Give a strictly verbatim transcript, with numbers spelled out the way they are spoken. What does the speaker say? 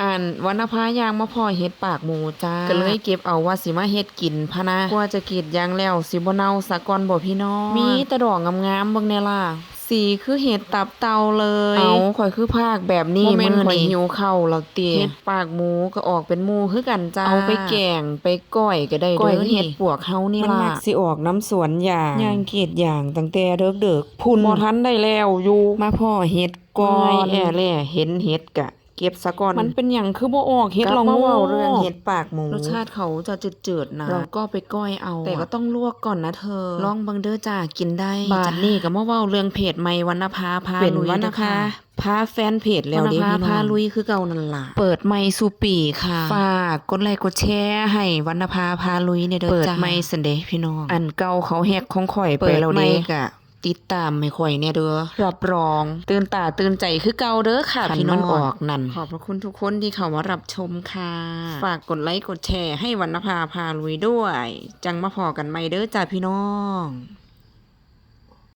อันวรรณภาย่างมาพ้อเห็ดปากหมูจ้า ก็เลยเก็บเอาว่าสิมาเฮ็ดกินพะนะ กว่าจะกรีดยางแล้วสิบ่เน่าซะก่อนบ่พี่น้อง มีแต่ดอกงามๆ เบิ่งแน่ล่ะ สีคือเห็ดตับเต่าเลย เอ้า ข่อยคือพากแบบนี้ บ่แม่น มื้อนี้ ข่อยหิวข้าวแล้วติ เห็ดปากหมูก็ออกเป็นหมู่คือกันจ้า เอาไปแกงไปก้อยก็ได้เด้อ ก้อยคือเห็ดปวกเฮานี่ล่ะ มันมักสิออกนำสวนยาง ย่างกรีดยางตั้งแต่เดิกๆ พุ้น บ่ทันได้แล้วอยู่ มาพ้อเห็ดก่อน เมื่อยแอ่แล่ เห็นเห็ดกะ เก็บซะก่อน มันเป็นหยังคือบ่ออกเห็ด กลับมา ลอง เว้าเรื่องเห็ดปากหมู รสชาติเขาจะจืดๆนะ เราก็ไปก้อยเอา แต่ก็ต้องลวกก่อนนะเธอ ลองเบิ่งเด้อจ้า กินได้ บาดนี้ก็มาเว้าเรื่องเพจใหม่วรรณภาพา เป็น ลุยว รรณภา เด้อค่ะ พาแฟนเพจแล้วเด้ วรรณภา พี่น้อง พาลุยคือเก่านั่นล่ะ เปิดใหม่สู่ปีค่ะ ฝากกดไลค์กดแชร์ให้วรรณภาพาลุยเนี่ยเด้อจ้า เปิดใหม่ซั้นเด้พี่น้อง อันเก่าเขาแฮ็กของข่อยไปแล้วเด้ เปิดใหม่กะ ติดตามให้ข่อยแน่เด้อ รับรองตื่นตาตื่นใจคือเก่าเด้อค่ะ คัน พี่น้อง มันออกนั่น ขอบพระคุณทุกคนที่เข้ามารับชมค่ะ ฝากกดไลค์กดแชร์ให้วรรณภาพาลุยด้วย จังมาพ้อกันใหม่เด้อจ้าพี่น้อง